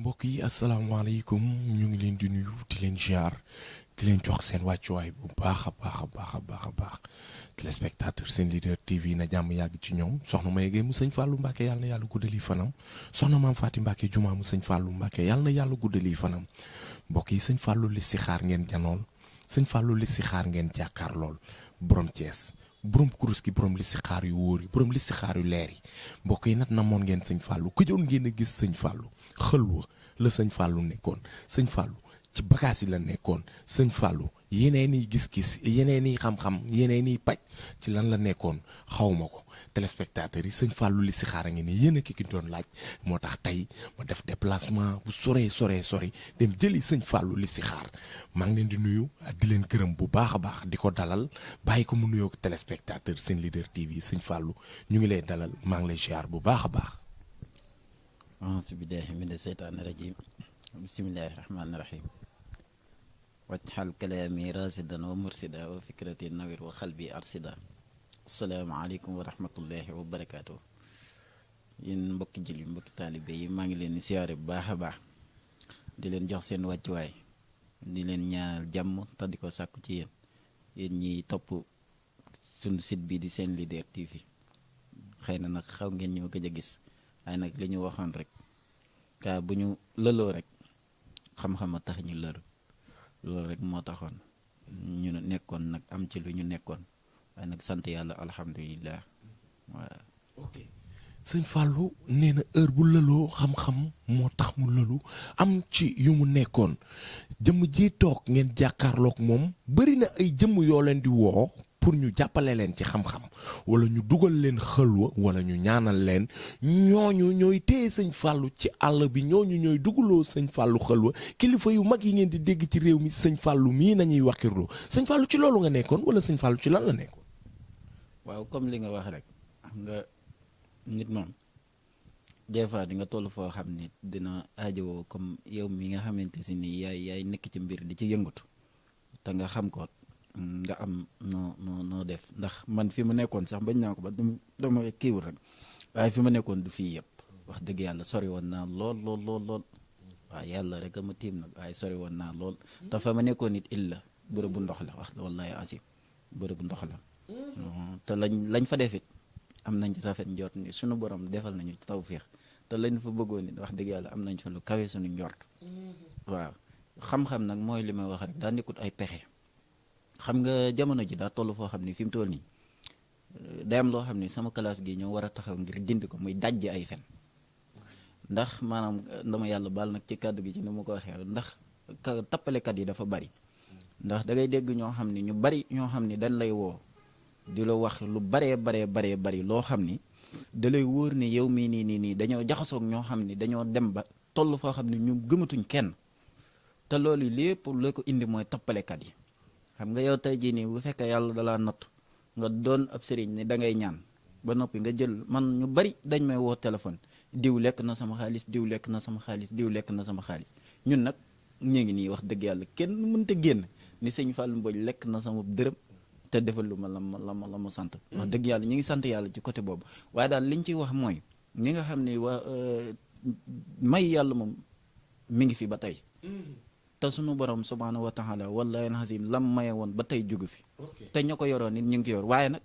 mbokk yi asalaamaaleykum ñu ngi leen di nuyu di leen ziar di leen jox seen wàccuwaay bu baax a baax a baax a baax a baax téléspectateur seen leader TV na jàmm yàgg ci ñoom soxna May Gueye mu sëñ Fallou Mbacke yàlla na yàlla guddali fanam soxna maam Faati Mbacke Juma mu sëñ Fallou Mbacke yàlla na yàlla guddali fanam mbokk yi sëñ Fallou li si xaar ngeen janool sëñ Fallou li si xaar ngeen jàkkaar lool borom Thiès borom kurus gi borom li si xaar yu wóor yi borom li si xaar yu leer yi mbokk yi nag namoon ngeen sëñ Fallou këjoon ngeen a gis sëñ Fallou xëlwa la sëñ Fallou nekkoon sëñ Fallou ci bagages yi la nekkoon sëñ Fallou yeneen i gis-gis yeneen i xam-xam yeneen i paj ci lan la nekkoon xawma ko téléspectateurs yi sëñ Fallou li si xaar a ngi ne yéen a ki doon laaj moo tax tey ma def déplacement bu sori dem jëli sëñ Fallou li si xaar maa ngi leen di nuyu di leen gërëm bu baax a baax di ko dalal bàyyi ko mu nuyoo téléspectateur seen leader TV sëñ Fallou ñu ngi lay dalal maa ngi lay ziar bu baax a baax. auzu billaahi mina seytaani rajiim bismillaahi rahmaani rahiim wajxal kalaami rasidan wa mursida wa fikrati nawir wa xalbi arsida asalaamaaleykum wa rahmatullahi wa barakaatu yéen mbokki julli mbokki taalibe yi maa ngi leen di siyaare bu baax a baax di leen jox seen wàccuwaay di leen ñaanal jàmm te di ko sàkku ci yéen ñiy topp sunu site bi di seen leader TV xëy na nag xaw ngeen ñoo gëj a gis waaye nag li ñu waxoon rek kaa bu ñu lëloo rek xam-xam a tax ñu lëlu loolu rek moo taxoon ñu nekkoon nag am ci lu ñu nekkoon waaye nag sant yàlla alhamdulilah waaw. ok sëñ Fallou nee na heure bu lëloo xam-xam moo tax mu lëlu am ci yu mu nekkoon jëmm ji toog ngeen jàkkaarloog moom bëri na ay jëmm yoo leen di woo pour ñu jàppale leen ci xam-xam wala ñu dugal leen xëlwa wala ñu ñaanal leen ñooñu ñooy téye sëñ Fallou ci àll bi ñooñu ñooy dugaloo sëñ Fallou xëlwa kilifa yu mag yi ngeen di dégg ci réew mi sëñ Fallou mii nañuy wakkirloo sëñ Fallou ci loolu nga nekkoon wala sëñ Fallou ci lan la nekkoon. waaw comme li nga wax rek xam nga nit moom des fois di nga toll foo xam ni dina aajowoo comme yow mi nga xamante si ni yaay nekk ci mbir di ci yëngatu te nga xam ko nga am noo def ndax man fi mu nekkoon sax bañ naa ko ba dama kiiwul rek waaye fi ma nekkoon du fii yëpp wax dëgg yàlla sori woon naa lool waaw yàlla rek a ma tiim nag waaye sori woon naa lool te fa ma nekkoon it illa bërëb bu ndox la wax wallahi asib bërëb bu ndox la te lañ fa defit am nañ ci rafet njort ni suñu borom defal nañu ci tawféex te lañ fa bëggoon nit wax dëgg yàlla am nañ fa lu kawe suñu njort waaw xam-xam nag mooy li may wax rek daa nekkut ay pexe xam nga jamono ji daa toll foo xam ni fi mu toll nii day am loo xam ni sama classe gi ñoo war a taxaw ngir dindi ko muy dajji ay fen ndax maanaam dama yàlla baal nag ci kàddu gi ci ni ma ko waxee ndax tappalekat yi dafa bari ndax da ngay dégg ñoo xam ni ñu bari ñoo xam ni dañ lay woo di la wax lu baree bari loo xam ni da lay wóor ni yow mii nii dañoo jaxasoog ñoo xam ni dañoo dem ba toll foo xam ni ñu gëmatuñ kenn te loolu lépp la ko indi mooy tappalekat yi xam nga yow tey jii nii bu fekkee yàlla dalaa natt nga doon ab sëriñ ni da ngay ñaan ba noppi nga jël man ñu bari dañ may woo téléphone diw lekk na sama xaalis diw lekk na sama xaalis diw lekk na sama xaalis ñun nag ñu ngi nii wax dëgg yàlla kenn mënta génn ni sëñ Fallou Mbodj lekk na sama dërëm te defal lu ma la ma sant wax dëgg yàlla ñu ngi sant yàlla ci côté boobu waaye daal liñ ciy wax mooy ñi nga xam ne waa may yàlla moom mi ngi fi ba tey te sunu borom subhaanahu wa taala wallahi alazim lam maye woon ba tey jógu fi te ña ko yoroon nit ñu ngi ko yor waaye nag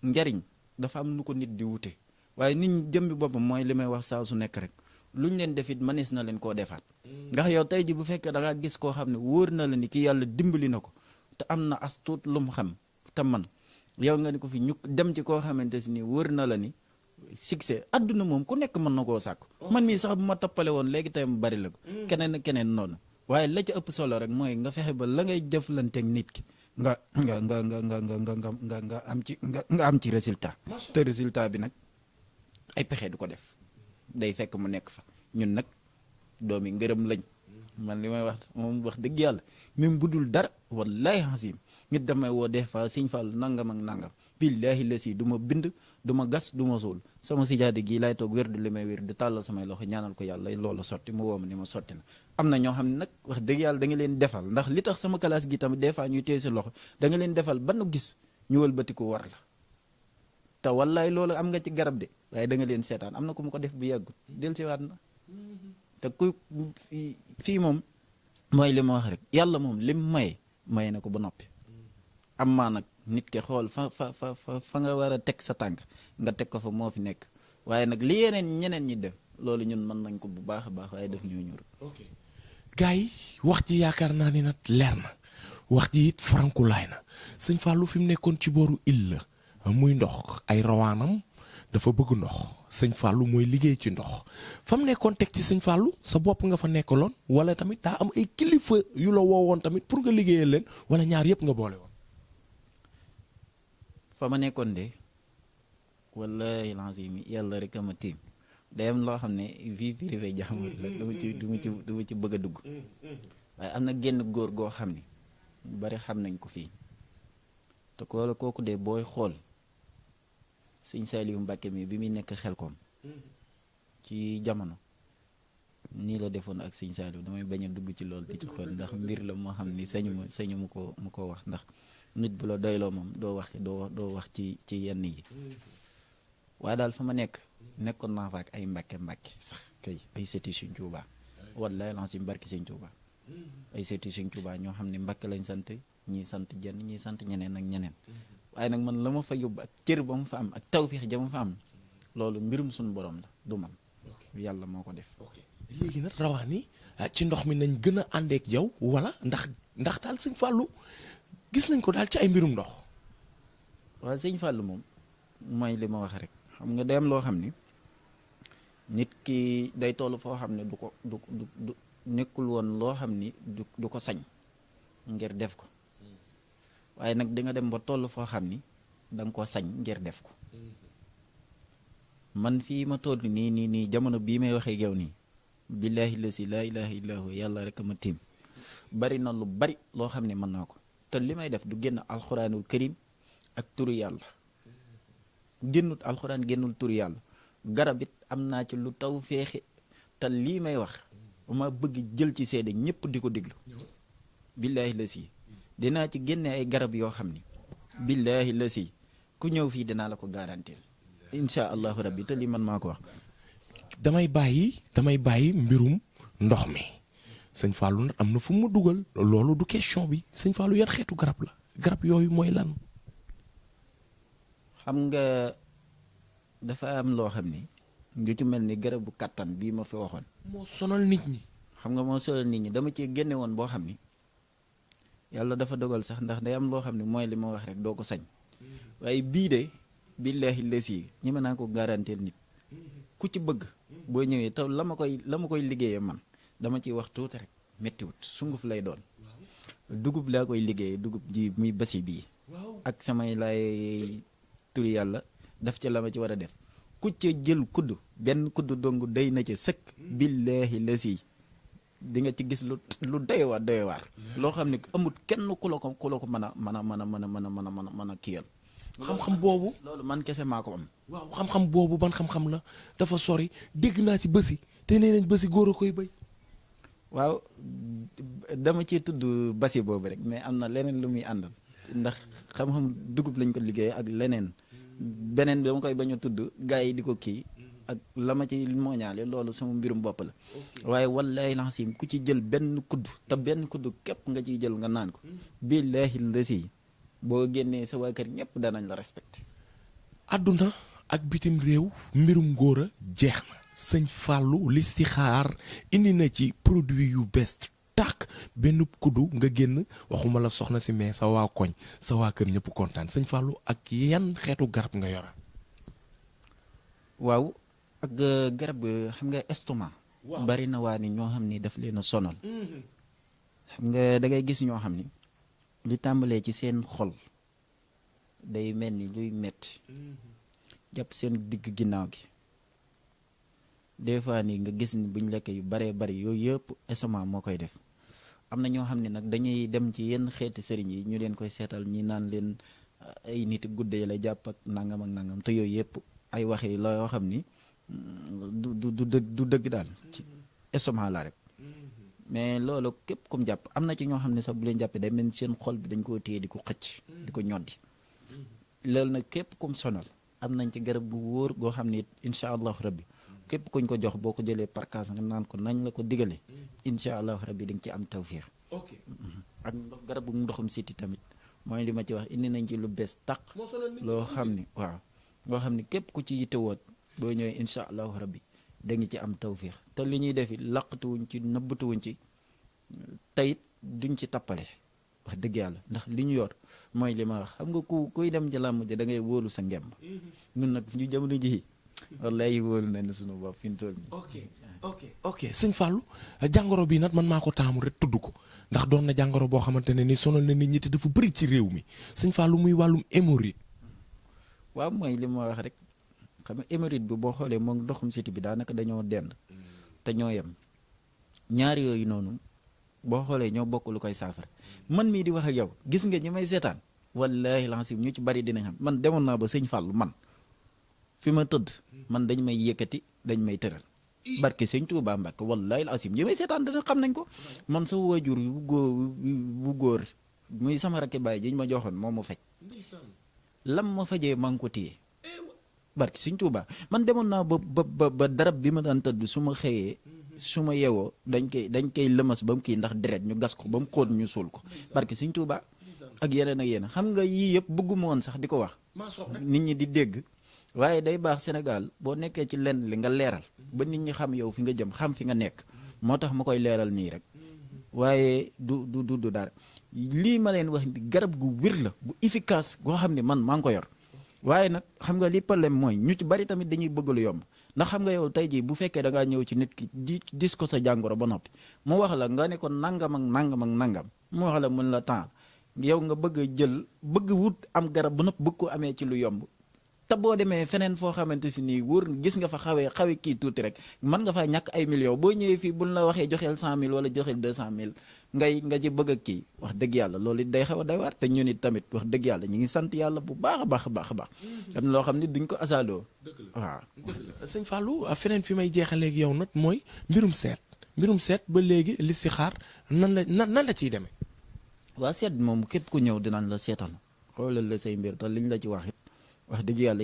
njariñ dafa am nu ko nit di wute waaye nit ñi jëmbi boppam mooy li may wax saa su nekk rek lu ñu leen defit mënees na leen koo defaat ndax yow tey ji bu fekkee da ngaa gis koo xam ne wóor na la ni ki yàlla dimbali na ko te am na as tuut lu mu xam te man yow nga ni ko fi ñu dem ci koo xamante si ni wóor na la ni succès adduna moom ku nekk mën na koo sàkk man mii sax bu ma toppale woon léegi tey mu bari la ko keneen ak keneen noonu waaye la ca ëpp solo rek mooy nga fexe ba la ngay jëflanteeg nit ki nga am ci résultat te résultat bi nag ay pexe du ko def day fekk mu nekk fa ñun nag doomi ngërëm lañ man li may wax moom wax dëgg yàlla même bu dul dara wallahi hasim nit damay woo des fois Sëñ Fall nangam ak nangam billaahi la si du ma bind du ma gas du ma suul sama sijaade gii laay toog wér du li may wér di tàllal samay loxo ñaanal ko yàlla loola sotti mu woo ma ni ma sotti na am na ñoo xam ne nag wax dëgg yàlla da nga leen defal ndax li tax sama classe gi tamit des fois ñuy téye si loxo da nga leen defal ba nu gis ñu wëlbatiku war la te wallaay loolu am nga ci garab de waaye da nga leen seetaan am na ku mu ko def bu yàggut del siwaat na te ku fii moom mooy li ma wax rek yàlla moom lim may na ko ba noppi am maa nag nit ke xool fa nga war a teg sa tànk nga teg ko fa moo fi nekk waaye nag li ñeneen ñi def loolu ñun mën nañ ko bu baax a baax waaye def ñoo ñur gars yi wax ji yaakaar naa ni nag leer na wax ji it farankulaay na sëñ Fallou fi mu nekkoon ci booru île la muy ndox ay rawaanam dafa bëgg ndox sëñ Fallou mooy liggéey ci ndox fa mu nekkoon teg ci sëñ Fallou sa bopp nga fa nekkaloon wala tamit daa am ay kilifa yu la woowoon tamit pour nga liggéeyal leen wala ñaar yëpp nga boole woon. fa ma nekkoon de wallahi lazim yàlla rek a ma tiim day am loo xam ne vie privée jàmbur la du ma ci bëgg a dugg waaye am na génn góor goo xam ni bari xam nañ ko fii te kooku de booy xool sëñ Saliou Mbacke mi bi muy nekk Xelkom ci jamono nii la defoon ak sëñ Saliou damay bañ a dugg ci loolu di ci xool ndax mbir la moo xam ni sañu mu ko wax ndax nit bu la doyloo moom doo wax ci yenn yi waaye daal fa ma nekkoon naa fa ak ay Mbacke sax kay ay sëti Sëñ Tuuba wallaay lan si mbarki Sëñ Tuuba ay sëti Sëñ Tuuba ñoo xam ne Mbacke lañ sant ñii sant jenn ñii sant ñeneen ak ñeneen waaye nag man la ma fa yóbbu ak cër ba ma fa am ak tawfeex ja ma fa am loolu mbirum suñu borom la du man yàlla moo ko def. léegi nag rawaan yi ci ndox mi nañ gën a àndeek yow wala ndax daal sëñ Fallou gis nañ ko daal ci ay mbirum ndox. waaw sëñ Fallou moom mooy li ma wax rek xam nga day am loo xam ni nit ki day toll foo xam ne du nekkul woon loo xam ni du ko sañ ngir def ko waaye nag di nga dem ba toll foo xam ni da nga ko sañ ngir def ko man fii ma toll nii jamono bii may waxee yow nii billaahi la si laa ilaaha illaa hu yàlla rek ma tiim bari na lu bari loo xam ne mën naa ko te li may def du génn alxuraanul karim ak turu yàlla génnut alxuraan génnul turu yàlla garab it am naa ci lu taw feexe te lii may wax ma bëgg jël ci seede ñëpp di ko déglu billaahi la si dinaa ci génne ay garab yoo xam ni billaahi la si ku ñëw fii dinaa la ko garantir insha allahu rabbi te lii man maa ko wax. damay bàyyi mbirum ndox mi sëñ Fallou nag am na fu mu dugal loolu du question bi sëñ Fallou yan xeetu garab la garab yooyu mooy lan. xam nga dafa am loo xam ni ngi ci mel ni garabu kàttan bii ma fi waxoon. moo sonal nit ñi. xam nga moo sonal nit ñi dama ci génne woon boo xam ni yàlla dafa dogal sax ndax day am loo xam ne mooy li ma wax rek doo ko sañ waaye bii de billaahi lesi ñi mën naa ko garantir nit ku ci bëgg boo ñëwee taw la ma koy liggéeyee man dama ciy wax tuuti rek méttiwut sunguf lay doon dugub laa koy liggéeyee dugub ji muy basi bii ak samay laay turi yàlla daf ca la ma ci war a def ku ca jël kudd benn kudd dong day na ca sëkk billaahi lesi di nga ci gis lu doy waar loo xam ne amut kenn ku la ko mën a kiyal xam-xam boobu loolu man kese maa ko am. waaw xam-xam boobu ban xam-xam la dafa sori dégg naa ci bësi te nee nañ bësi góor a koy béy. waaw dama ciy tudd basi boobu rek mais am na leneen lu muy àndal ndax xam-xam dugub lañ ko liggéey ak leneen beneen dama koy bañ a tudd gars yi di ko kii ak la ma ci mooñaale loolu sama mbirum bopp la waaye wallahi laxasim ku ci jël benn kudd te benn kudd képp nga ciy jël nga naan ko billaahi lasi boo génnee sa waa kër ñëpp danañ la respecté. àdduna ak bitim réew mbirum góor a jeex na sëñ Fallou listixaar indi na ci produit yu bees tàkk benn kuddu nga génn waxuma la soxna si mais sa waa koñ sa waa kër ñëpp kontaan sëñ Fallou ak yan xeetu garab nga yora waaw ak garab xam nga estomac. bari na waa ni ñoo xam ni daf leen a sonal. xam nga da ngay gis ñoo xam ni. li tàmbalee ci seen xol day mel ni luy metti jàpp seen digg ginnaaw gi des fois nii nga gis ni buñ lekk yu baree bari yooyu yëpp estomac moo koy def am na ñoo xam ne nag dañuy dem ci yenn xeeti sëriñ yi ñu leen koy seetal ñi naan leen ay nit guddee la jàpp ak nangam te yooyu yëpp ay wax yi la yoo xam ni du dëgg daal ci estomac la rek mais loolu képp comme jàpp am na ci ñoo xam ne sax bu leen jàppee day mel seen xol bi dañ koo téye di ko xëcc di ko ñoddi loolu nag képp comme sonal am nañ ci garab gu wóor goo xam ne incha allahu rabbi képp kuñ ko jox boo ko jëlee par kaas nga naan ko nañ la ko digale incha allahu rabbi di nga ci am tawfiix. ok ak garabu ndoxum siti tamit mooy li ma ci wax indi nañ ci lu bees tàq loo xam ni waaw loo xam ni képp ku ci yittewoot boo ñëwee incha allahu rabbi da nga ci am tawfiix te li ñuy defi laqatuwuñ ci nëbbatuwuñ ci teyit duñ ci tappale wax dëgg yàlla ndax li ñu yor mooy li ma wax xam nga kuy dem ci làmb ji da ngay wóolu sa ngemb nun nag ñu jamono ji wallahi wóolu nañ suñu bopp fi ñu toll nii. ok sëñ Fallou jàngoro bi nag man maa ko taamu rek tudd ko ndax doon na jàngoro boo xamante ne ni sonal na nit ñi te dafa bëri ci réew mi sëñ Fallou muy wàllum hémorroïde. waaw mooy li ma wax rek xam nga hémorroïde bi boo xoolee moom ndoxum siti bi daanaka dañoo dend te ñoo yem ñaari yooyu noonu boo xoolee ñoo bokk lu koy saafara man mii di wax ak yow gis nga ñi may seetaan wallahi lancim ñu ci bari dinañ xam man demoon naa ba sëñ Fallou man fi ma tëdd man dañ may yëkkati dañ may tëral barke sëñ Tuubaa Mbàkke wallahi lancim ñi may seetaan dana xam nañ ko man sa waajur bu góor muy sama rakki baay jiñ ma joxoon moo ma faj lam ma fajee maa ngi ko téye barke sëñ Tuubaa man demoon naa ba darab bi ma daan tëdd su ma xëyee su ma yewoo dañ koy lëmas ba mu kii ndax deret ñu gas ko ba mu xóot ñu suul ko barke sëñ Tuubaa ak yeneen ak yeneen xam nga yii yëpp bëgguma woon sax di ko wax nit ñi di dégg waaye day baax Sénégal boo nekkee ci lenn li nga leeral ba nit ñi xam yow fi nga jëm xam fi nga nekk moo tax ma koy leeral nii rek waaye du dara lii ma leen wax garab gu wér la gu efficace goo xam ne man maa ngi ko yor waaye nag xam nga li problème mooy ñu ci bari tamit dañuy bëgg lu yomb ndax xam nga yow tey jii bu fekkee da ngaa ñëw ci nit ki dis ko sa jàngoro ba noppi mu wax la nga ne ko nangam ak nangam ak nangam mu wax la mën la temps yow nga bëgg a jël bëgg wut am garab ba noppi bëgg ko amee ci lu yomb te boo demee feneen foo xamante si nii wóor gis nga fa xawe kii tuuti rek mën nga faa ñàkk ay millions boo ñëwee fii buñ la waxee joxeel 100 000 wala joxeel 200 000 nga ci bëgg a kii wax dëgg yàlla loolu it day xaw a day waar te ñun it tamit wax dëgg yàlla ñu ngi sant yàlla bu baax a baax a baax a baax am loo xam ne duñ ko asaaloo waaw. sëñ Fallou feneen fi may jeexalee ak yow nag mooy mbirum seet ba léegi li si xaar nan la ciy demee. waa seet moom képp ku ñëw dinañ la seetal xoolal la say mbir te liñ la ci wax it wax dëgg yàlla